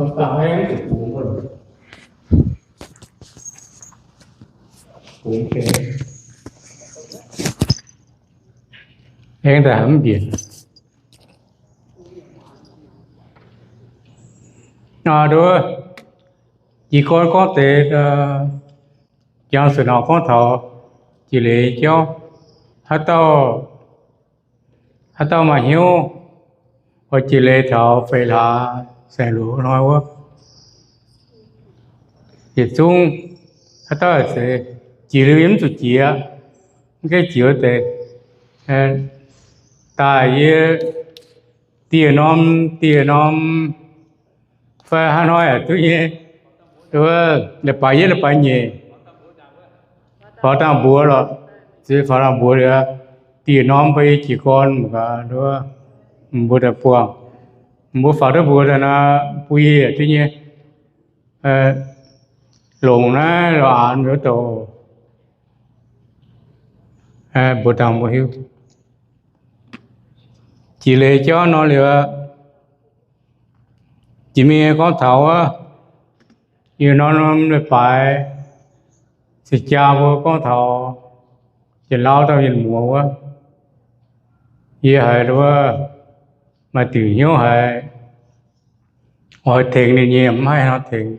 Aengx daaih mv mbienc. Aa, nduov, jiez gorn gorngv deix, jangx zuqc nor gorngv taux jiex leiz jauv. Haaix dauh, haaix dauh maaih hnyouv oix jiex leiz taux feix hlaax saeng-luoqc wuov hnoi wuov, yietc zungv haaix dauh haic zeiz jiex liuz yie mv zuqc jiex, mv gaengh jiex wuov deix. Daaih yie dieh norm, dieh norm, fai hnangv hnoi yaac duqv nyei. Leiz-baaix yietv, leiz-baaix nyeic, faaux dangh mbuox lorqc, faaux dangh mbuox liuz, dieh norm bun yie jiez gorn mangc gaax, mbuo daaih buangh, mbuo faaux duqv mbuox daaih nor, bun yie yaac duqv nyei. Longc naaiv lo aanx wuov douc mbuox dangh mbuo hiuv. Jiex leiz jauv nor liuz, jiex mingh gorngv taux wuov, yie norm norm leiz-baaix se jaa mbuo gorngv taux Janx-Lauv dauh mienh muoz wuov, yie haiz wuov, maaih diuc hnyouv haiz oix tengx ninh nyei, mv haih hnangv tengx.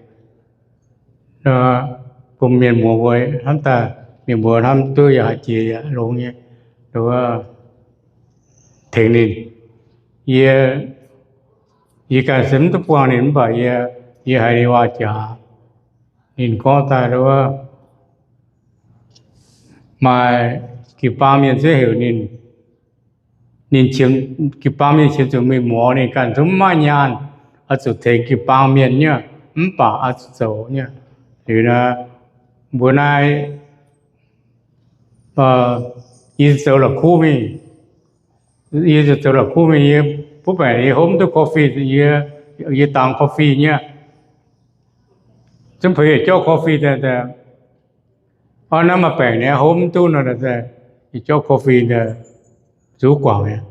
Bun mienh muoz mbuo hnamv daaih, mienh mbuo hnamv duqv yaac haiz jiex yaac longx nyei, tengx ninh. Yie, yie ganh se mv duqv buangh ninh mv baac yie, yie haiz ninh waac-jaax, ninh gorngv daaih wuov, maaih jiu-baang mienh zuqc heuc ninh, ninh, jiu-baang mienh qiemx zuqc mingh muoz, ninh ganh zungv mv maaih nyaanh oix zuqc tengx jiu-baang mienh nyei, mv baac oix zuqc zoux nyei. Liuz nor, mbuo naaiv, yie zoux la'kuqv mingh, yie zoux la'kuqv mingh, yie butv baengc yie hopv duqv coffee, yie dangx coffee nyei. Zunv puix yietc jauv coffee daaih, naaiv maaih baengc ninh hopv mv duqv nor, yietc jauv coffee daaih zuqc guangc mi'aqv.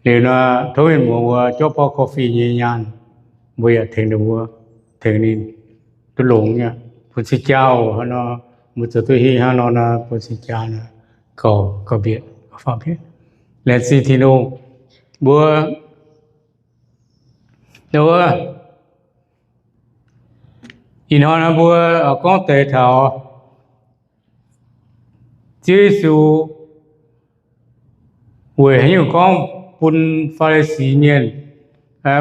Liuz nor tov mienh muoz mbuo jauv borqv coffee nyei nyaanh, mbuo yaac tengx ninh mbuo, tengx ninh duqv longx nyei. Bun cing jaa oc, hnangv nor mbuo zoux duqv hingh hnangv nor nor, bun cing jaa nor, gauh, gauh mbietc, gauh faam mbietc. Laengz zingh Tin-Hungh. Mbuo, wuov, ih hnoi nor mbuo gorngv deix taux Ziouv Yesu weic haaix nyungc gorngv bun Faa^li^si Mienh,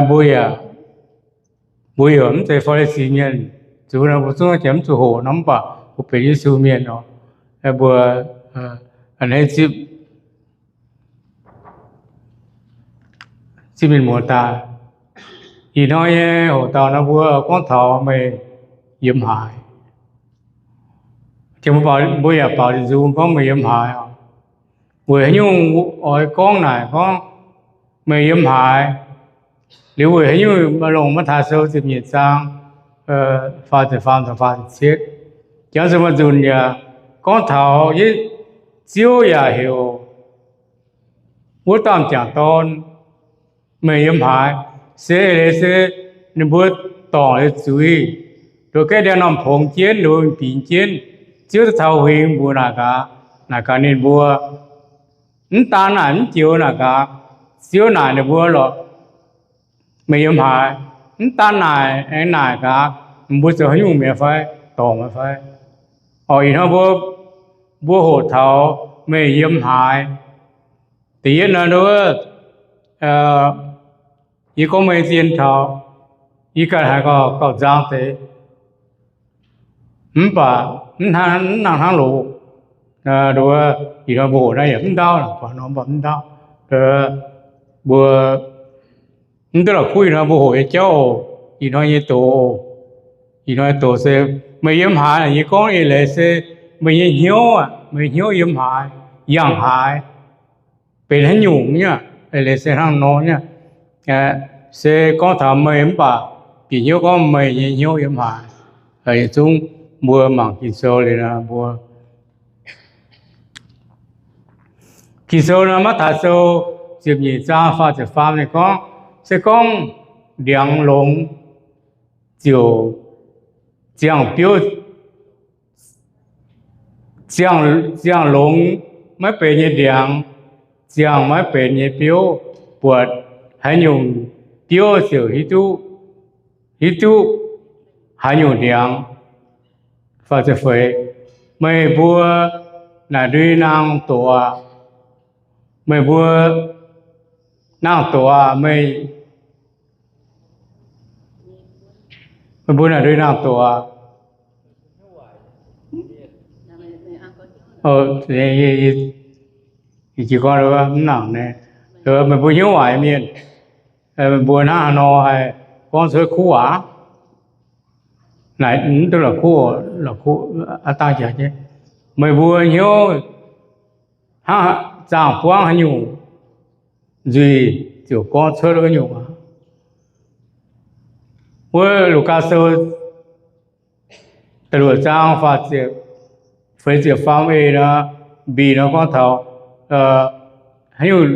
mbuo yaac, mbuo yaac mv zeiz Faa^li^si Mienh, zuqc nor mbuo zungv jiex mv zuqc hoqc nor, mv baac mbuo benx Yesu mienh oc. Mbuo a'hneiv zipv, zipv mienh muoz daaih. Ih hnoi nyei hoc dauh nor mbuo gorngv taux meih yiem haaix. Mbuo yaac baaux nzung gorngv meih yiem haaix oc. Weic haaix nyungc oix gorngv naaic gorngv meih yiem haaix? Liuz weic haaix nyungc maaih longc Matv^taai Sou ziepc nyeic zaang faah ziepc faam taux faah ziepc cietv, jangx zuqc maaih nzunc yaac gorngv taux Ziouv yaac heuc wuov dauh m'jangc dorn, meih yiem haaix? Se eix leiz se ninh mbuo dorngc liuz zuiz, nduov gaeqv ndiangx-normh pongx jienv, nduov bingx jienv, Ziouv duqv taux huingx mbuox naaic gaax, naaic gaax ninh mbuo, mv daan naaic mv joux naaic gaax, Ziouv naaic ninh mbuo lorqc, meih yiem haaix? Mv daan naaic aengx naaic gaax, mbuo zoux haaix nyungc mi'aqv fai? Dorngc mi'aqv fai? Orqc, ih hnoi mbuo, mbuo hoqc taux meih yiem haaix. Da'yietv nor, nduov, yie gorngv meih zien taux, yie ganh haiz gauh nzang deix, mv baac mv hnangv, mv nangh hnangv loz. Nduov, ih hnoi mbuo hoqc naaiv yaac mv ndaauv, mv baac mv ndaauv. Mbuo mv duqv la'kuqv ih hnoi mbuo hoqc nyei jauv oc. Ih hnoi nyei doz, ih hnoi doz se meih yiem haaix, yie gorngv eix leiz se meih nyei hnyouv aqv, meih hnyouv yiem haaix, yangh haaix, benx haaix nyungc nyei. Eix leiz se hnangv nor nyei. Se gorngv taux meih mv baac bieqc hnyouv gorngv meih nyei hnyouv yiem haaix. Yietc zungv mbuo mangc Ging-Sou liuz nor, mbuo Ging-Sou nor, Matv^taai Sou ziepc nyeic zaang faah ziepc faam ninh gorngv, se gorngv ndiangx longx ziouc ziangh biouv, ziangh, ziangh longx maiv benx nyei ndiangx, ziangh maiv benx nyei biouv, buatc haaix nyungc biouv ziouc hiuv duqv, hiuv duqv haaix nyungc ndiangx. Meih mbuo naaic ndui naang doqc aqv. Meih mbuo naang doqc aqv. Meih, meih mbuo naaic ndui naang doqc aqv. Yie gorngv mv nangc, meih mbuo hnyouv waaic mienh, meih mbuo hnangv haaix nor haih gorngv cuotv kuv waac? Naaic mv duqv la'kuv, la'kuv, aav dangh jaax jienv. Meih mbuo hnyouv hnangv zaangh buangv haaix nyungc, nzuih ziouc gorngv cuotv wuov nyungc aqv. Wuov Lugaa Sou da'luoqc zaang faah ziepc, feix ziepc faam eix nor, mbic nor gorngv taux haaix nyungc,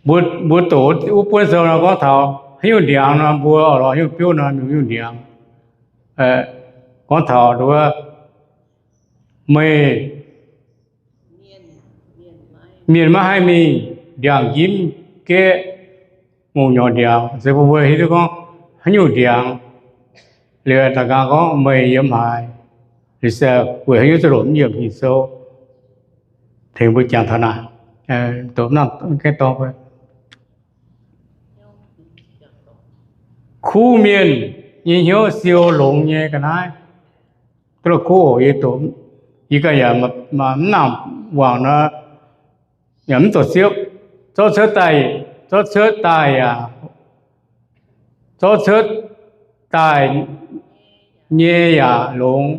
mbuo, mbuo doqc wuov buonv sou nor gorngv taux haaix nyungc ndiangx nor, mbuo oix lorz haaix nyungc biouv nor, haaix nyungc ndiangx. Gorngv taux wuov, meih, mienh maiv haih mingh ndiangx-njimv gaeqv ngongh nyorx ndiangx. Se bun mbuo hiuv duqv gorngv haaix nyungc ndiangx. Liuz da'nqaang gorngv meih yiem haaix, liuz se weic haaix nyungc zuqc longc mv yiemc Ging-Sou tengx mbuo jangx taux naaic. Kuv mienh nyei hnyouv siou longx nyei ga'naaiv. Duqv la'kuv oc. Yie doqc, yie ganh yaac mv nangc wangc nor, yaac mv zoux siepv. Zorqv cuotv daaih, zorqv cuotv daaih yaac, zorqv cuotv daaih nyei yaac longx.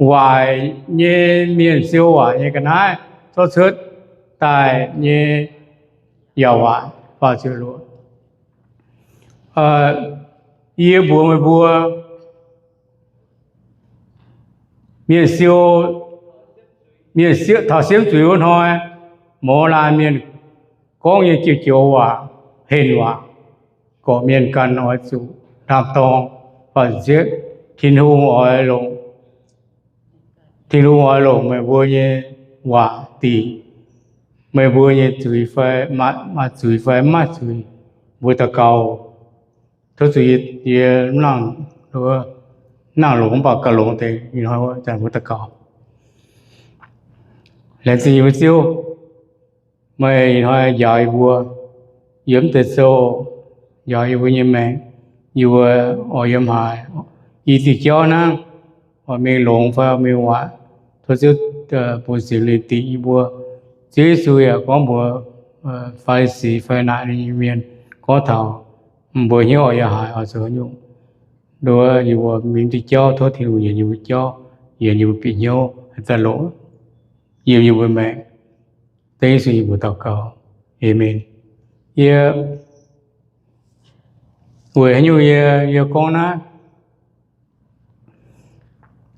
Waaic nyei mienh siou waaic nyei ga'naaiv, zorqv cuotv daaih nyei yaac waaic. Faah ziepc luoqc. Yie mbuox meih mbuo, mienh siou, mienh taux siemv zuiz wuov hnoi, mouz laanh mienh gorngv nyei joux-joux waac, henh waac, gorqv mienh ganh oix zuqc ndaam-dorng, baac nzieqv Tin-Hungh oix longc, Tin-Hungh oix longc meih mbuo nyei waac dingc meih mbuo nyei zuiz fai, maaih zuiz fai mv maaih zuiz. Mbuo daux gaux, tov zuqc yie, yie mv nangc longx, mv baac gauh longx deix, ih hnoi zanc mbuo daux gaux. Laengz zingh yie mbuo Ziouv, meih ih hnoi njaaux yie mbuo yiem mv deix sou, njaaux yie mbuo nyei maengc. Yie mbuo oix yiem haaix, i diuh jauv hnangv, oix mingh longx fai oix mingh waaic, tov Ziouv bun Singx Lingh dingc yie mbuo. Ziouv Yesu yaac gorngv mbuox Faa^li^si fai naaic ninh nyei mienh gorngv taux, mbuo hnyouv oix yiem haaix, oix zoux haaix nyungc, nduov yie mbuo mingh diuh jauv, tov Tin-Hungh yienc yie mbuo jauv, yienc yie mbuo bieqc hnyouv, haih daaih longc yiem yie mbuo maengc. Dengv Yesu nyei mbuox daux gaux, aamen. Yie, weic haaix nyungc yie, yie gorngv naaiv,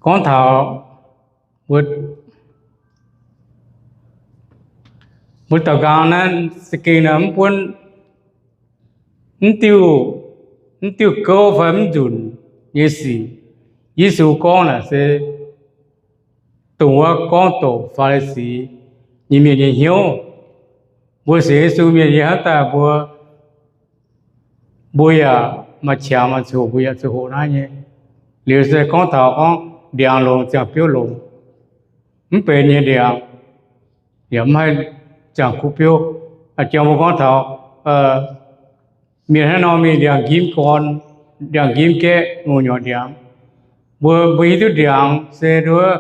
gorngv taux mbuo daux gaux naaiv za'gengh naaiv mv buonv, mv diuh, mv diuh gouv fai mv nzunc nyei sic. Yesu gorngv naaic se dongh wuov gorngv doqc Faa^li^si nyei mienh nyei hnyouv. Mbuo sienx Yesu mienh yie hnamv daaih mbuo, mbuo yaac maaih qangx maaih ziangh hoc, mbuo yaac ziangh hoc naaiv nyei. Liuz se gorngv taux gorngv ndiangx longx ziangh biouv longx, mv benx nyei ndiangx, yaac mv haih ziangh kuv biouv. Jangx mbuo gorngv taux mienh hnangv nor mingh ndiangx-njimv gorn, ndiangx-njimv gaeqv ngongh nyorx ndiangx. Mbuo, mbuo hiuv duqv ndiangx se nduov,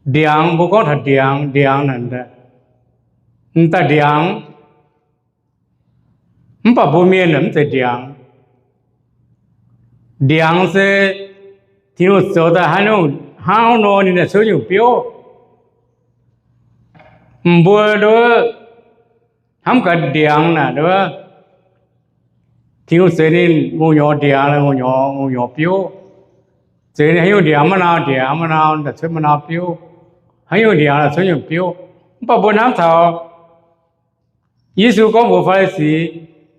ndiangx, mbuo gorngv taux ndiangx, ndiangx naaic, m'daaih ndiangx. Mv baac mbuo mienh mv zeiz ndiangx. Ndiangx se Tin-Hungh zoux daaih haaix nyungc, hnangv nor ninh yaac cuotv nyungc biouv. Mbuo nduov hnamv gaax ndiangx naaic nduov, Tin-Hungh zeix ninh ngongh nyorx ndiangx, ngongh nyorx, ngongh nyorx biouv. Zeix ninh haaix nyungc ndiangx, maiv nau ndiangx, maiv nau daaih cuotv maiv nau biouv. Haaix nyungc ndiangx daaih cuotv nyungc biouv. Mv baac mbuo hnamv taux Yesu gorngv mbuox Faa^li^si,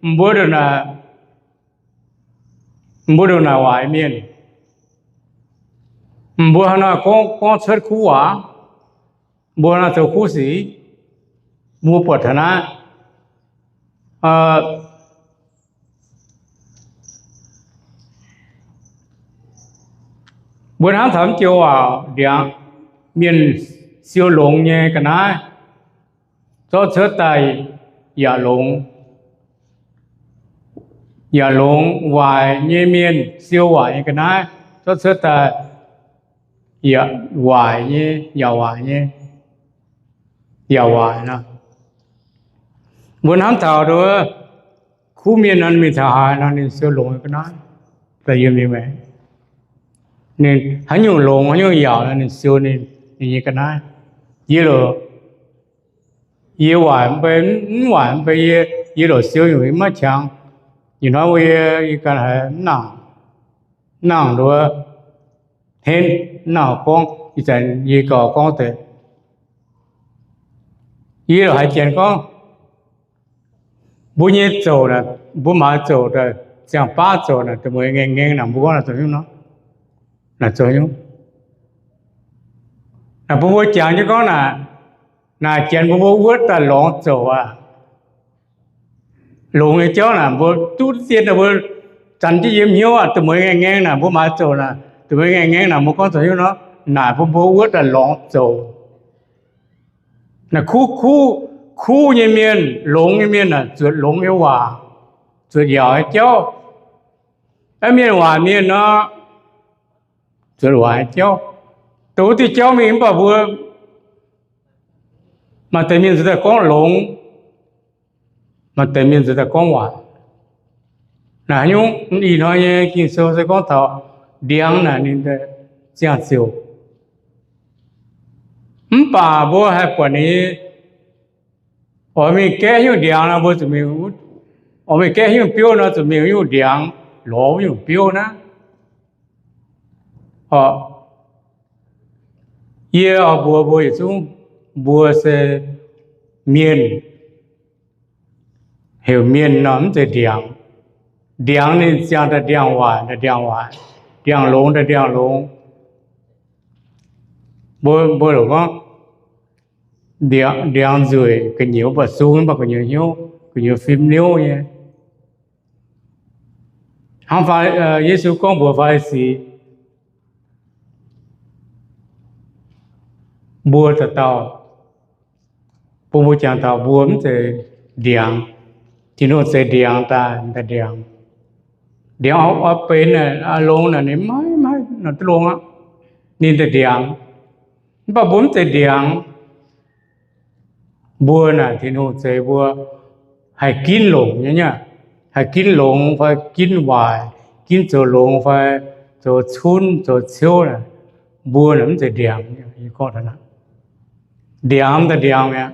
mbuo, mbuo ndongc naaic waaic mienh, mbuo hnangv naaiv gorngv, gorngv cuotv kuv waac, mbuo hnangv naaiv zoux kuv sic, mbuo buatc taux naaiv. Mbuo hnamv taux mv joux waac ndiangx, mienh siou longx nyei ga'naaiv, zorqv cuotv daaih yaac longx, yaac longx. Waaic nyei mienh siou waaic nyei ga'naaiv, zorqv cuotv daaih yaac waaic nyei, yaac waaic nyei, yaac waaic nor. Mbuo hnamv taux kuv mienh nor, mingh taux haaix nor ninh siou longx nyei ga'naaiv, da'yietv mingh maengx. Ninh haaix nyungc longx, haaix nyungc yaauc nor ninh siou ninh, ninh nyei ga'naaiv. Yie loc, yie waaic mv bei, mv waaic mv bei yie, yie loc siou nyungc yie maiv qangx. Ih hnoi mbuo yie, yie ganh haiz mv nangc, mv nangc nduov henv, mv nangc gorngv. Ih zanc yie gauh gorngv deix, yie loc haiz janx gorngv, mbuo nyei zouc naaic, mbuo maaiz zouc daaih, ziangh baav zouc naaic, da'mueiz ngaengc ngaengc naaic, mbuo gorngv naaic zoux nyungc nor, naaic zoux nyungc. Naaic bun mbuo jangx jienv gorngv naaic, naaic janx bun mbuo wuov daaih lorngx zouc aqv. Longx nyei jauv naaic mbuo duqv dien, mbuo zanc jienv yiem hnyouv aqv. Da'mueiz ngaengc ngaengc naaic mbuo maaiz zouc naaic, da'mueiz ngaengc ngaengc naaic mbuo gorngv zoux nyungc nor, naaic bun mbuo wuov daaih lorngx zouc. Naaic kuv, kuv, kuv nyei mienh, longx nyei mienh naaic zuotc longx nyei waac, zuotc yaauc nyei jauv. Aeqv, mienh waaic mienh nor, zuotc waaic nyei jauv. Dongh wuov diuh jauv mingh mv baac mbuo maaih deix mienh zoux daaih gorngv longx, maaih deix mienh zoux daaih gorngv waaic. Naaic haaix nyungc? Ih hnoi nyei Ging-Sou se gorngv taux ndiangx naaic ninh ziangh ziouc. Mv baac mbuo haih buatc ninh oix mingh gaeqv haaix nyungc ndiangx nor, mbuo zuqc mingh, oix mingh gaeqv haaix nyungc biouv nor, zuqc mingh wuov nyungc ndiangx, lorz wuov nyungc biouv naaiv. Yie oix mbuox mbuo yietc zungv, mbuo se mienh, heuc mienh nor mv zeiz ndiangx. Ndiangx ninh ziangh daaih ndiangx-waaic daaih ndiangx-waaic, ndiangx-longx daaih ndiangx-longx. Mbuo, mbuo longc gorngv ndiangx nzueic, gu'nyuoz mv baac sung, mv baac gu'nyuoz hnyouv, gu'nyuoz fim niouv nyei. Hnangv Yesu gorngv mbuox Faa^li^si, mbuo dauh dauh, bun mbuo jangx taux mbuo mv zeiz ndiangx. Tin-Hungh zeix ndiangx daaih, daaih ndiangx. Ndiangx oix benx longx naaic ninh maiv, maiv nor duqv longx aqv. Ninh daaih ndiangx. Mv baac mbuo mv zeiz ndiangx. Mbuo naaic Tin-Hungh zeix mbuo haih ginv longx nyei, haih ginv longx fai ginv waaic, ginv zoux longx fai zoux cunv zoux ciouv naaic, mbuo naaic mv zeiz ndiangx. Ndiangx daaih ndiangx mi'aqv.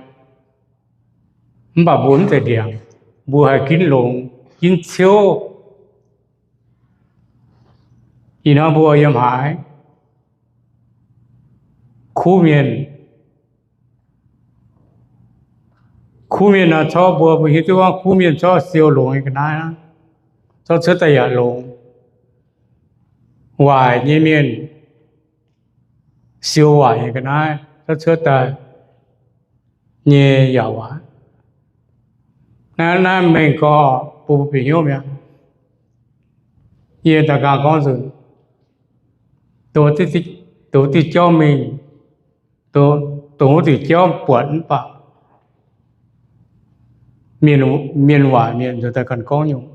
Mv baac mbuo mv zeiz ndiangx. Mbuo haih ginv longx, ginv ciouv. Ih hnoi mbuo yiem haaix? Kuv mienh. Kuv mienh nor corc mbuo, mbuo hiuv duqv gorngv kuv mienh corc siou longx nyei ga'naaiv aqv. Corc cuotv daaih yaac longx. Waaic nyei mienh siou waaic nyei ga'naaiv corc cuotv daaih nyei yaac waaic. Naaiv, naaiv mengh gorx bun mbuo bieqc hnyouv mi'aqv. Yie daaih nqaang gorngv nzunc, dongh diuh jauv mingh, dongh wuov diuh jauv buatc mv baac mienh waaic mienh nzuonx daaih ganh gorngv nyungc,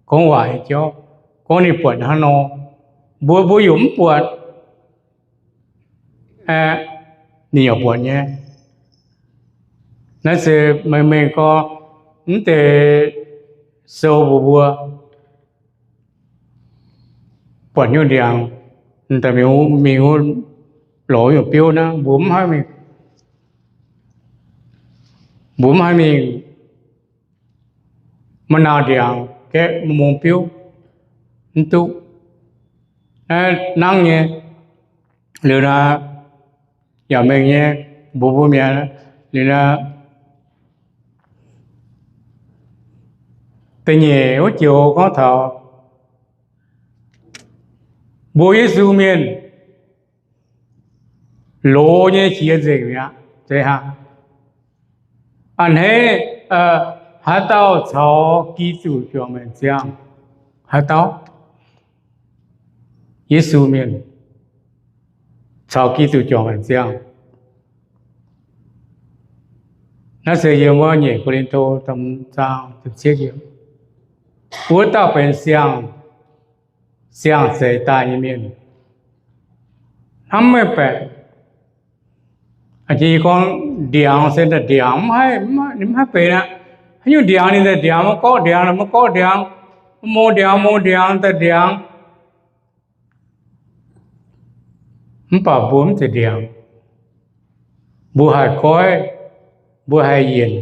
gorngv waaic nyei jauv, gorngv ninh buatc hnangv nor. Mbuo, mbuo yaac mv buatc aeqv, ninh yaac buatc nyei. Naaiv se mengh mengh gorx mv deix sou mbuox mbuo, buatc nyungc ndiangx, daaih mingh, mingh lorz nyungc biouv naaiv, mbuo mv haih mingh, mbuo mv haih mingh maiv naauh ndiangx gaeqv maiv mungh biouv, mv duqv. Naaiv nangv nyei, liuz naaiv yaac mengh nyei, mbuox mbuo mi'aqv. Liuz naaiv Da'nyeic wuov joux gorngv taux mbuo Yesu mienh loz nyei jiex nzengc mi'aqv. Zeiz hnangv, a'hneiv, haaix dauh caux Giduc juangc maengc ziangh, haaix dauh, Yesu mienh caux Giduc juangc maengc ziangh. Naaiv se yiem wuov nyeic Ko^lin^to zaang, wuov dauh benx siang, siang-zeix daaih nyei mienh. Hnamv meih baeqc, yie gorngv ndiangx se daaih ndiangx, mv haih, ninh mv haih benx aqv. Haaix nyungc ndiangx ninh daaih ndiangx, maiv gorngv ndiangx, maiv gorngv ndiangx, maiv mouz ndiangx, mouz ndiangx, daaih ndiangx. Mv baac mbuo mv zeiz ndiangx. Mbuo haih goiv, mbuo haih yienc,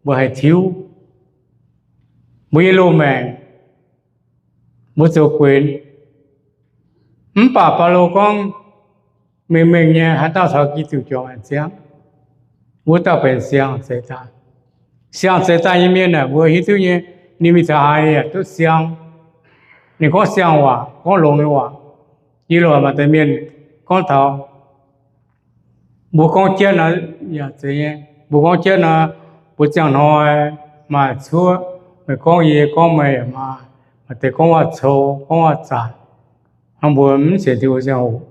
mbuo haih tiuv, mbuo nyei loz-maengc, mbuo zoux guenx. Mv baac Baulo gorngv, mengh mengh nyei, haaix dauh caux Giduc juangc maengc ziangh, wuov dauh benx siang-zeix daaih. Siang-zeix daaih nyei mienh aeqv, mbuo hiuv duqv nyei, ninh mingh taux haaix ninh yaac duqv siang. Ninh gorngv siang waac, gorngv longx nyei waac. Yie loc maaih deix mienh gorngv taux mbuo gorngv jienv nor, yaac zeiz nyei, mbuo gorngv jienv nor, mbuo ziangh hnoi maaih cuotv, meih gorngv yie, yie gorngv meih yaac maaih. Maaih deix gorngv waac-cou, gorngv waac-zanc, hnangv mbuo mv sienx Tin-Hungh ziangh hoc,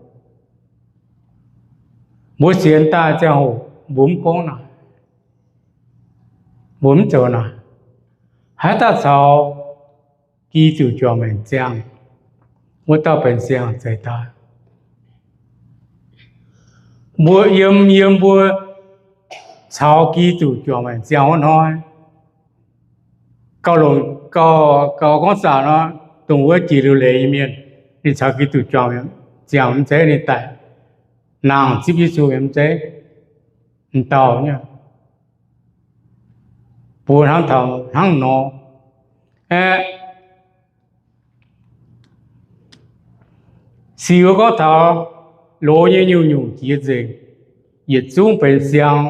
mbuo sienx daaih ziangh hoc mbuo mv gorngv naaic, mbuo mv zoux naaic. Haaix dauh caux Giduc juangc maengc ziangh, wuov dauh benx siang-zeix daaih. Mbuo yiem, yiem mbuo caux Giduc juangc maengc ziangh wuov hnoi, gauh longc, gauh, gauh gorngv zanc nor, dongh wuov jiex liuz leiz nyei mienh, ninh caux Giduc juangc ziangh mv zeiz, ninh daic nangh zipv Yesu mv zeiz, m'dauh nyei. Mbuo hnamv taux hnangv nor aeqv, sic wuov gorngv taux loz nyei nyungc-nyungc jiex nzengc, yietc zungv benx siang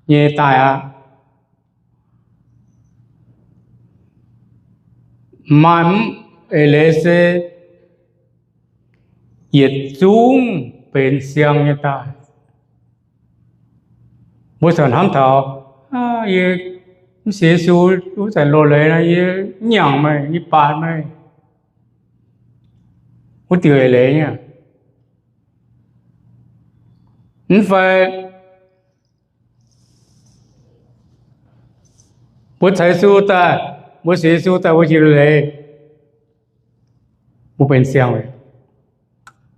nyei daaih aqv. Maaih mv eix leiz se yietc zungv benx siang nyei daaih. Mbuo corc hnamv taux, yie mv sienx Yesu wuov zanc loz-leiz nor, yie mv nyaangc meih, yie baatc meih. Wuov diuc eix leiz nyei. Mv fai mbuo caux Yesu daaih, mbuo sienx Yesu daaih, mbuo jiex liuz leiz, mbuo benx siang-zeix,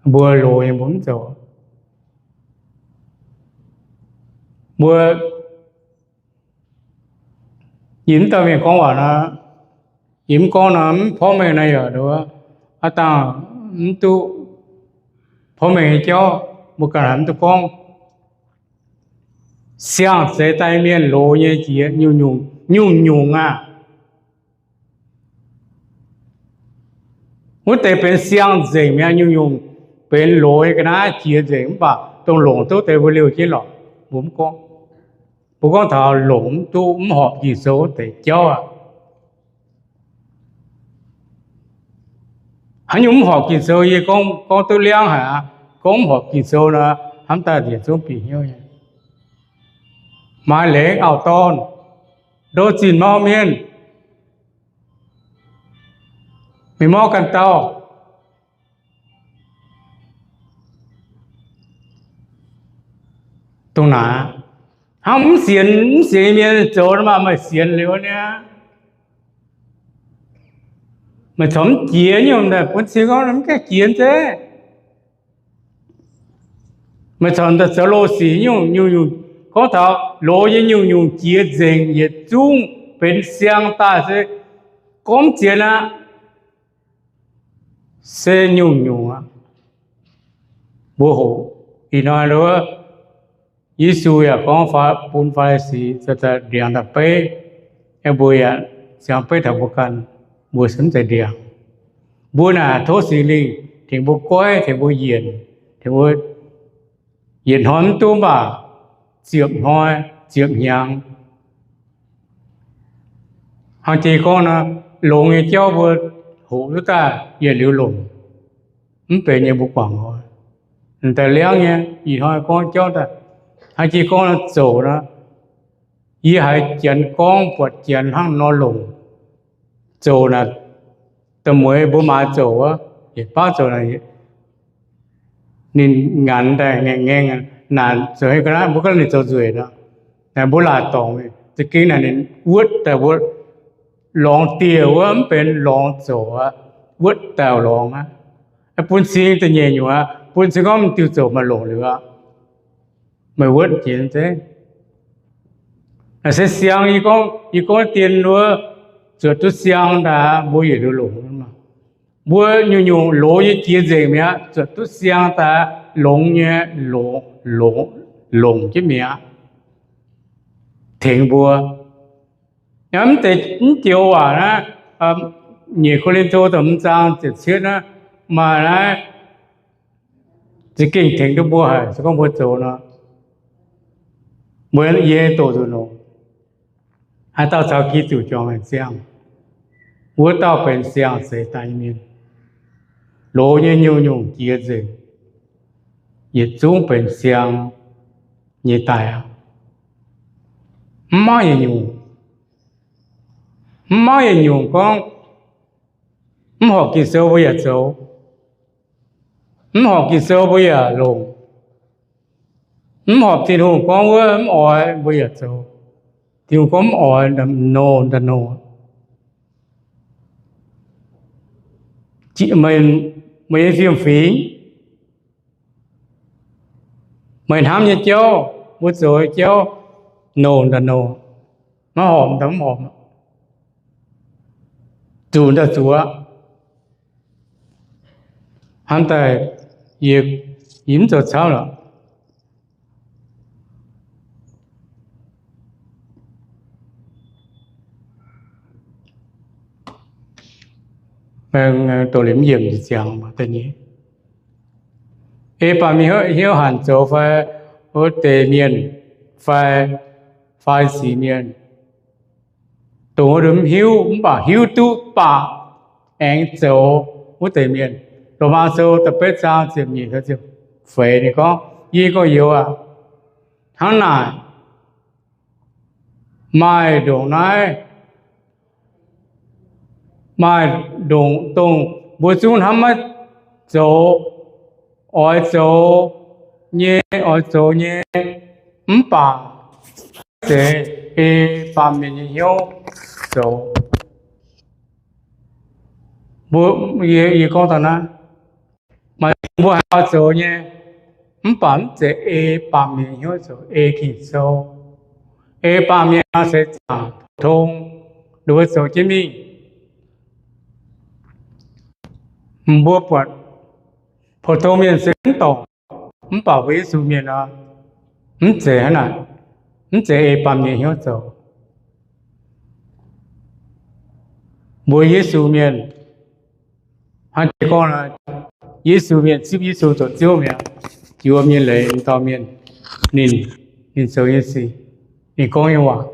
mbuo loz nyei, mbuo mv zoux. Mbuo, yie mv dauh mienh gorngv waac nor, yie mv gorngv nor, mv porv mengh nor yaac ndo wuov, aav dangh mv duqv porv mengh nyei jauv, mbuo ganh haiz mv duqv gorngv. Siang-zeix daaih mienh loz nyei jiex nyungc-nyungc aqv. Wuov deix benx siang nzengc mi'aqv. Nyungc-nyungc benx loz nyei ga'naaiv jiex nzengc, mv baac dongh longc duqv deix mbuo liouh jienv lorqc, mbuo mv gorngv. Mbuo gorngv taux longc mv duqv, mv horpc Ging-Sou wuov deix jauv aqv. Haaix nyungc mv horpc Ging-Sou, yie gorngv, gorngv duqv liangv haic aqv. Gorngv mv horpc Ging-Sou nor, hnamv daaih yietc zungv bieqc hnyouv nyei. Maaih leiz auv-dorn, ndo zinh mauv mienv, mingh mauv ganh dauh, dongh naaic. Hnangv mv sienx, mv sienx nyei mienh zoux nor, maaih, maaih sienx liuz niaa. Meih corc mv jiex nyungc daaih bun cing gorngv mv gaengh jiex nzengc. Meih corc daaih zoux loz sic nyungc, nyungc-nyungc gorngv taux loz nyei nyungc-nyungc jiex nzengc yietc zungv benx siang daaih se gorngv mv jiex aqv. Se nyungc-nyungc aqv. Mbuo hoqc ih hnoi nduov, Yesu yaac gorngv bun Faa^li^si ndiangx da'beiv, mbuo yaac ziangx beiv taux mbuo ganh, mbuo se mv zeiz ndiangx. Mbuo naaic tov Singx Lingh tengx mbuo goiv, tengx mbuo yienc, tengx mbuo yietc hnoi mv duqv mv baac ziepc hnoi, ziepc hnyangx, Hnangv jiex gorngv nor, longx nyei jauv mbuo hoqc duqv daaih yietc liuz longc, mv benx nyei mbuo guangc oc. Daaih liangv nyei ih hnoi gorngv jauv daaih, hnangv jiex gorngv nor, zouc nor, yie haiz janx gorngv buatc janx hnangv nor longc. Zouc naaic, da'mueiz mbuo maaiz zouc wuov, yietc baav zouc naaic, ninh nganx daaih ngaengc ngaengc, naaic zoux hei ga'naaiv mbuo gorngv ninh zoux nzueic nor, naaic mbuo laaic dorngc, za'gengh naaic ninh wuotv daaih mbuo lorngx dieh wuov, mv benx lorngx zouc aqv, wuotv daaih lorngx aqv. Bun cing da'nyeic nyungc aqv, bun cing gorngv m'diuh zouc maaih longc liuz aqv, meih wuotv jiex zeiv. Naaic se siang, yie gorngv, yie gorngv dien wuov, zuotc duqv siang daaih mbuo yietc liuz longc. Mbuo nyungc-nyungc loz nyei jiex nzengc mi'aqv, zuotc duqv siang daaih longx nyei, longx, longx, longc jienv mi'aqv, tengx mbuo. Mv deix, mv joux waac naaiv, Nyic Ko^lin^to da'hmz zaang ziepc cietv naaiv, maaih naaiv za'gengh tengx duqv mbuo haic, se gorngv mbuo zoux nor, mbuo yie doqc nzunc longc. Haaix dauh caux Giduc juangc maengc ziangh, wuov dauh benx siang-zeix daaih nyei mienh. Loz nyei nyungc-nyungc jiex nzengc, yietc zungv benx siang nyei daaih aqv. Mv mangc yietc nyungc, mv mangc yietc nyungc gorngv mv horpc Ging-Sou mbuo yaac zoux, mv horpc Ging-Sou mbuo yaac longc, mv horpc Tin-Hungh gorngv wuov mv oix mbuo yaac zoux. Tin-Hungh gorngv mv oix, nor, nor. Meih nyei fiem-fingx, meih hnamv nyei jauv, mbuo zoux nyei jauv, nor, nor, maiv horpc, mv horpc, zuqc daaih zuqc aqv. Hnamv daaih, yie mv zoux camv lorqc. Doqc liuz mv yiemc ziangx da'nyeic, ei baamh mienh hnyouv hanc zoux fai wuov deix mienh fai Faa^li^si Mienh, dongh wuov mv hiuv mv baac hiuv duqv baac aengx zoux wuov deix mienh. Lomaa Sou da'betv zaang ziepc nyeic, ziepc feix ninh gorngv, Yie gorx-youz aac, hnangv naaic maaih ndongc naaiv, maaih ndongc dongh mbuo zungv hnamv maiv zoux, oix zoux nyei, oix zoux nyei, mv baac maiv zeiz ei baamh mienh nyei hnyouv zoux. Mbuo, yie gorngv daaih naaiv, maaih dongh mbuo haih oix zoux nyei, mv baac mv zeiz ei baamh mienh hnyouv zoux, ei Ging-Sou. Ei baamh mienh nor se zaangc pou-tong, ninh mbuo zoux jienv mingh. Mbuo buatc pou-tong mienh se mv dorngc, mv baac mbuo Yesu mienh nor, mv zeiz hnangv naaic, mv zeiz ei baamh mienh hnyouv zoux. Mbuo Yesu mienh, hnangv jiex gorngv, Yesu mienh zipv Yesu zoux Ziouv mi'aqv. Jiu mienh leiz m'dauh mienh, ninh, ninh zoux nyei sic, ninh gorngv nyei waac,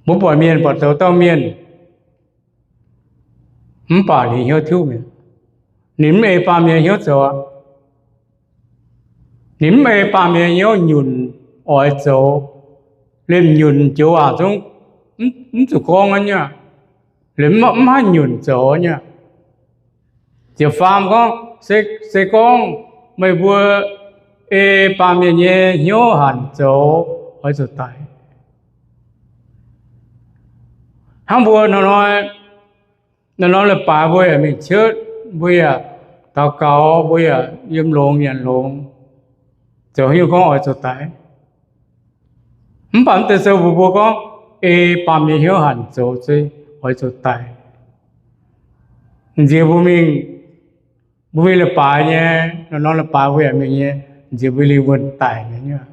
mbuo buatc mienh buatc zoux dauh mienh, mv baac ninh hnyouv tiuv mi'aqv. Ninh mv ei baamh mienh hnyouv zoux aqv. Ninh mv ei baamh mienh hnyouv nyunc oix zoux. Liemh nyunc joux waac zungv mv zuqc gorngv aqv nyei. Liemh mv haih nyunc zoux nyei. Ziepc faam gorngv, se, se gorngv meih mbuo ei baamh mienh nyei hnyouv hanc zoux, oix zuqc daic. Hnangv mbuo hnoi-hnoi, hnoi-hnoi leiz-baaix mbuo yaac mingh cietv, mbuo yaac daux gaux, mbuo yaac yiem longx nyanc longx, zoux haaix nyungc gorngv oix zuqc daic. Mv baac mv deix sou mbuox mbuo gorngv ei baamh mienh hnyouv hanc zoux se oix zuqc daic. Nziex mbuo mingh, mbuo mingh leiz-baaix nyei, norm-norm leiz-baaix mbuo yaac mingh nyei, nziex mbuo lingh wuonh daic nyei.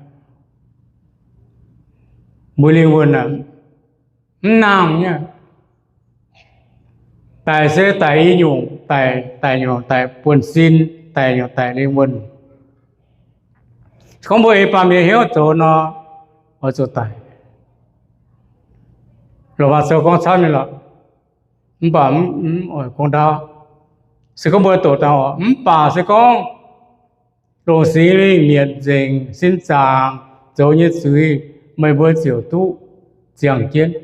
Mbuo lingh wuonh aeqv, mv nangh nyei. Daic se daic i nyungc, daic, daic nyungc daic buonv-sin, daic nyungc daic lingh wuonh. Gorngv mbuo ei baamh mienh hnyouv zoux nor, oix zuqc daic. Lomaa Sou gorngv camv nyei lorqc, mv baac mv oix gorngv ndaauv. Se gorngv mbuo doqc dangh oc, mv baac se gorngv longc Singx Lingh mietc nzengc sin zaangc zoux nyei zuiz, meih mbuo ziouc duqv ziangh jienv.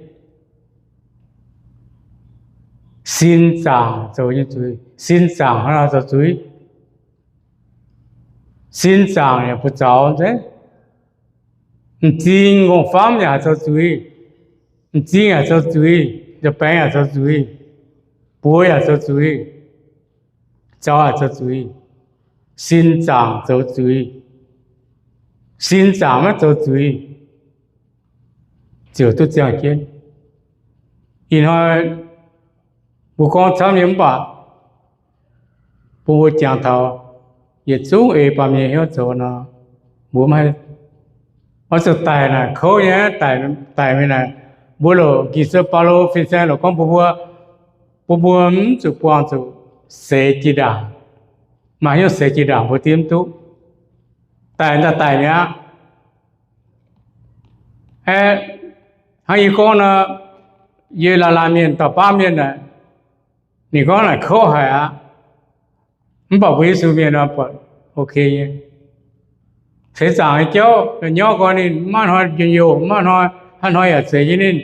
Sin zaangc zoux nyei zuiz. Sin zaangc hnangv haaix zoux zuiz? Sin zaangc yaac buoz zaux nzengc. M'zing ngongh famv yaac haih zoux zuiz. M'zing yaac zoux zuiz. Nza baeng yaac zoux zuiz. Buoz yaac zoux zuiz. Zaux yaac zoux zuiz. Sin zaangc zoux zuiz. Sin zaangc maiv zoux zuiz, ziouc duqv ziangh jienv. Ih hnoi mbuo gorngv camv nyei mv baac bun mbuo jangx taux yietc zungv ei baamh mienh hnyouv zoux nor, mbuo maiv oix zuqc daic naaic kouv nyei, daic mingh naaic. Mbuo loc Ging-Sou Baulo fin-saeng loc gorngv mbuo, mbuo, mbuo mv zuqc buangh zuqc seix jiex ndaangc. Maaih hnyouv seix jiex ndaangc mbuo diev mv duqv. Daic daaih daic mi'aqv. Hnangv yie gorngv nor, yie laanh laanh mienh dauh baamh mienh naaic, ninh gorngv naaic kouv haic aqv. Mv baac mbuo Yesu mienh nor buatc ok nyei. Seix zaangc nyei jauv, nyorqv gorn ninh maiv hnoi njien-youh, maiv hnoi, haaix hnoi yaac zeiz jienv ninh,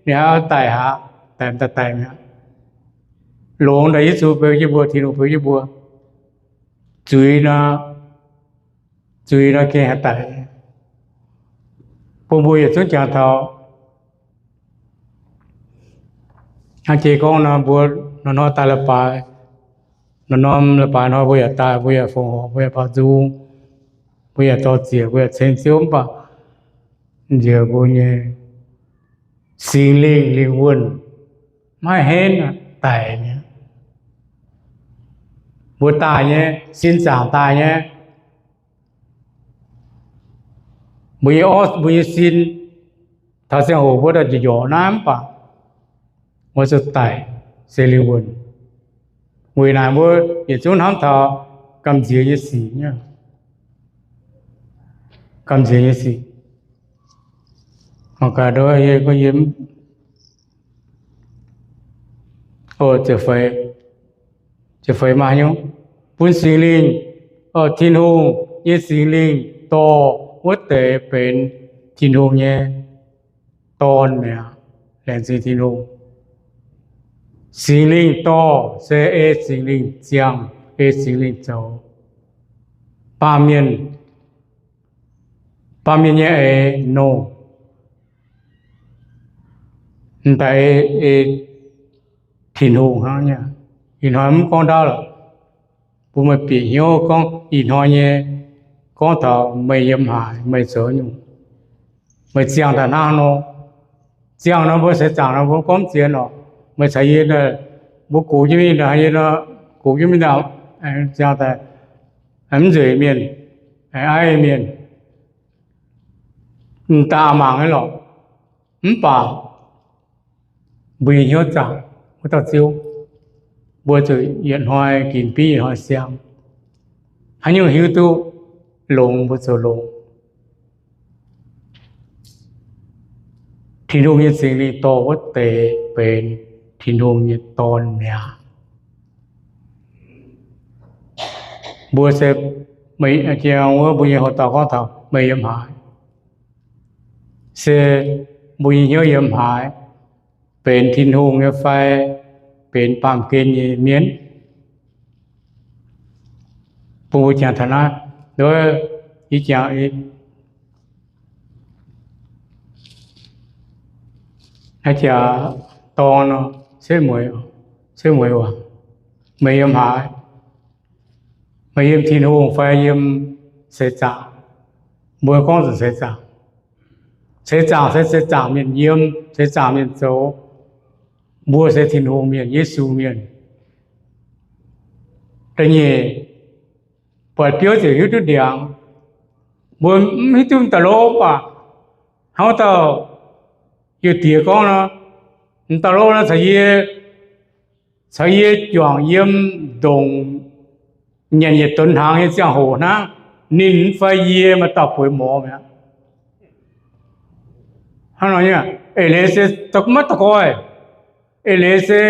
ninh haih daic haic, daic daaih daic mi'aqv. Longx daaih Yesu beu jienv mbuo, Tin-Hungh beu jienv mbuo. Zuiz nor, zuiz nor gengh haih daic. Bun mbuo yietc zungv jangx taux. Hnangv jiex gorngv nor, mbuo norm hnoi daaih leiz-baaix, norm norm leiz-baaix hnoi mbuo yaac daaih, mbuo yaac fongc horc, mbuo yaac baaux nzung, mbuo yaac dorh ziec, mbuo yaac ceng Ziouv, mv baac nziex mbuo nyei Singx Lingh lingh wuonh maiv henv daic mi'aqv. Mbuo daaih nyei, sin zaangc daaih nyei. Mbuo nyei orv, mbuo nyei sin, taux ziangh hoc mbuo daaih njorc naaiv mv baac mbuo zuqc daic se lingh wuonh. Weic naaic mbuo yietc zungv hnamv taux gamh nziex nyei sic, gamh nziex nyei sic. Mangc gaax, yie, yie, ziepc feix, ziepc feix maaih nyungc, bun Singx Lingh, Tin-Hungh nyei Singx Lingh dorh wuov deix benx Tin-Hungh nyei dorn mi'aqv. Laengz zingh Tin-Hungh. Singx Lingh dorh se ei Singx Lingh ziangh, ei Singx Lingh zoux. Baamh mienh, baamh mienh nyei eix nor, m'daaih ei Tin-Hungh hnangv nyei. Ih hnoi mv gorngv ndaauv lorqc. Bun meih bieqc hnyouv gorngv ih hnoi nyei, gorngv taux meih yiem haaix, meih zoux nyungc, meih ziangh daaih hnangv nor. Ziangh nor mbuo seix zaangc nor mbuo gorngv mv zien oc. Meih caux yie, mbuo gox jienv mingh, yie nor, gox jienv mingh, ziangh daaih mv nzueic mienh, aiv mienh, m'daaih mangc nyei lorqc. Mv baac mbuo nyei hnyouv zaangc wuov dauh Ziouv, mbuo zuqc yietc hnoi ginc bieiv yietc hnoi siang. Haaix nyungc hiuv duqv longx mbuo zoux longx. Tin-Hungh nyei Singx Lingh dorh wuov deix benx Tin-Hungh nyei dorn mi'aqv. Mbuo se, jang wuov mbuo nyei hoc dauh gorngv taux meih yiem haaix, se mbuo nyei hnyouv yiem haaix, benx Tin-Hungh nyei fai benx baamh gen nyei mienh? Bun mbuo jangx taux naaiv, yie jangx naaiv jaax dorn, setv mueiz, setv mueiz waac, meih yiem haaix? Meih yiem Tin-Hungh fai yiem seix zaangc? Mbuo gorngv zuqc seix zaangc. Seix zaangc se seix zaangc mienh yiem, seix zaangc mienh zoux. Mbuo se Tin-Hungh mienh, Yesu mienh. Da'nyeic, buatc biouv ziouc hiuv duqv ndiangx. Mbuo mv hiuv duqv m'daaih lov mv baac hnangv wuov dauh youh diex gorngv nor, m'daaih lov nor caux yie, caux yie juangc yiem ndongc nyanc yietc donx hnaangx nyei ziangh hoc hnangv, ninh fai yie maaih dauh bueix morz mi'aqv. Hnangv nor nyei, eix leiz se maiv da'goih. Eix leiz se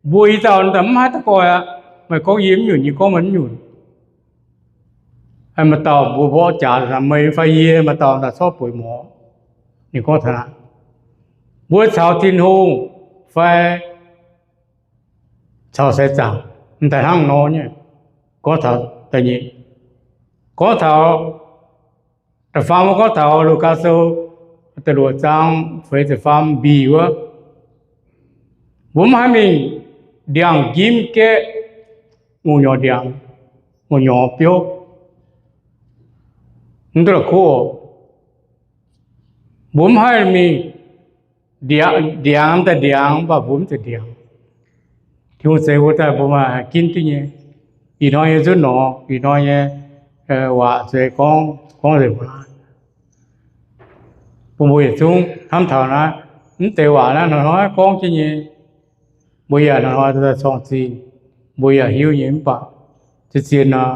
mbuo i dauh mv haih da'goih aqv. Meih gorngv yie mv nyunc, yie gorngv meih mv nyunc. Maaih dauh mbuo mborqv jaax meih fai yie, maaih dauh daaih corc bueix mor. Ninh gorngv taux naaiv, mbuo caux Tin-Hungh fai caux seix zaangc, m'daaih hnangv nor nyei. Gorngv taux da'nyeic, gorngv taux da'faam wuov, gorngv taux Lugaa Sou da'luoqc zaang feix ziepc faam mbic wuov, mbuo mv haih mingh ndiangx-njimv gaeqv ngongh nyorx ndiangx, ngongh nyorx biouv. Mv duqv la'kuqv oc. Mbuo mv haih mingh ndiangx, mv daaih ndiangx, mv baac mbuo mv zeiz ndiangx. Tin-Hungh zeix mbuo daaih mbuo maaih ginv duqv nyei. Ih hnoi nyei nzunc nor, ih hnoi nyei waac se gorngv, gorngv nzengc mbuo naaiv. Bun mbuo yietc zungv hnamv taux naaiv, mv deix waac naaiv hnoi-hnoi gorngv jienv nyei. Mbuo yaac hnoi-hnoi daaih corng zingh, mbuo yaac hiuv nyei. Mv baac zien-zien nor,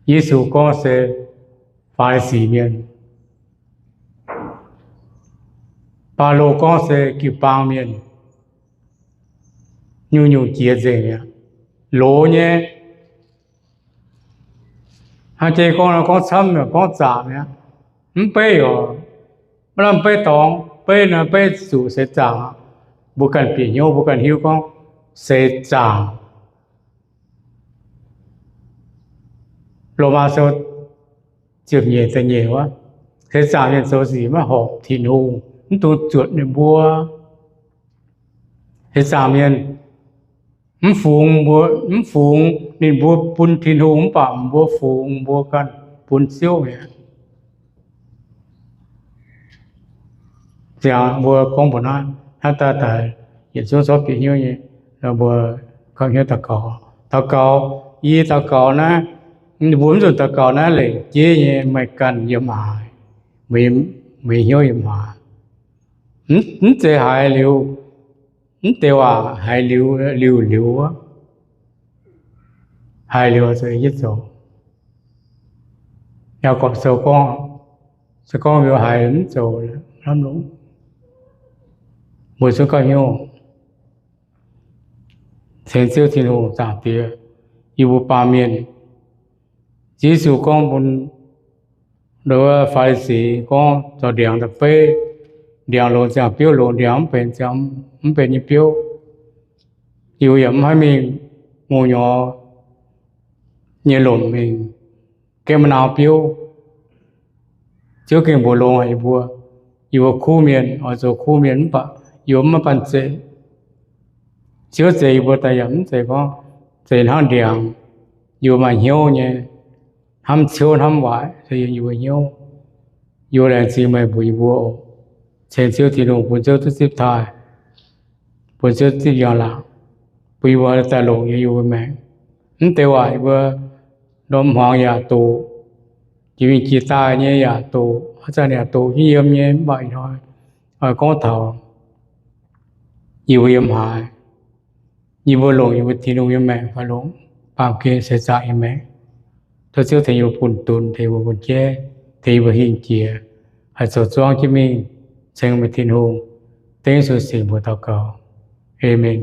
Yesu gorngv se Faa^li^si Mienh, Baulo gorngv se jiu-baang mienh, nyungc-nyungc jiex nzengc mi'aqv. Loz nyei. Hnangv jiex gorngv, gorngv camv, gorngv zaangc mi'aqv. Mv beiv oc. Maiv lamh beiv dorngx, beiv naaiv beiv zuqc seix zaangc. Mbuo ganh bieqc hnyouv, mbuo ganh hiuv gorngv seix zaangc. Lomaa Sou ziepc nyeic da'nyeic wuov, seix zaangc mienh zoux sic maiv horpc Tin-Hungh, mv dungx zuotc ninh mbuo. Seix zaangc mienh mv fungx mbuo, mv fungx ninh mbuo bun Tin-Hungh, mv baac mbuo fungx mbuo ganh bun Ziouv mi'aqv. Ziangx mbuo gorngv mbuox naaiv, hnangv daaih daaih yietc zungv zorqv bieqc hnyouv nyei, mbuo gauh hnyouv daux gaux. Daux gaux, yie daux gaux naaiv, mbuo mv nzunc daux gaux naaiv lengc jeiv nyei, meih ganh yiem haaix, meih hnyouv yiem haaix. Mv zeiz haiz liuz, mv deix waac haiz liuz, liuz, liuz wuov, haiz liuz se yietv zoux. Yaagorpc Sou gorngv, se gorngv mbuo haiz mv zoux, hnamv longx, mbuo zungv gauh hnyouv. Ceng Ziouv Tin-Hungh, Zaangc Diex, yie mbuo baamh mienh, Yesu gorngv bun Faa^li^si gorngv, zorc ndiangx da'beiv, ndiangx longx ziangh biouv longx, ndiangx mv benx ziangh mv benx nyei biouv. Yie mbuo yaac mv haih mingh ngongh nyorx nyei lomc mingh gaeqv maiv naaiv biouv. Ziouv gengh mbuox longx haic yie mbuo, yie mbuo kuv mienh oix zoux kuv mienh, mv baac yie mbuo mv maaih banh zeic. Ziouv zeix yie mbuo daaih yaac mv zeiz gorngv zeix hnangv ndiangx. Yie mbuo maaih hnyouv nyei, hnamv ciouv hnamv waaic se yiem yie mbuo hnyouv. Yie mbuo laengz zingh meih mbuox yie mbuo oc. Ceng Ziouv Tin-Hungh bun Ziouv duqv zipv taaih, bun Ziouv zipv njang-laangc, bun yie mbuo daaih longc nyei yie mbuo maengc. Mv deix waac yie mbuo ndorm hmuangx yaac doqc, jiex mingh jiex daaih nyei yaac doqc, haaix zanc yaac doqc jienv yiem nyei, mv baac ih hnoi oix gorngv taux yie mbuo yiem haaix. Yie mbuo longc yie mbuo Tin-Hungh nyei maengc fai longc baamh gen seix zaangc nyei maengc. Tov Ziouv tengx yie mbuo bun dunx, tengx yie mbuo bun jeiv, tengx yie mbuo hingh jiex, haih zoux zuangv jienv mingh ceng meih Tin-Hungh. Dengv Yesu nyei mbuox daux gaux. Aamen.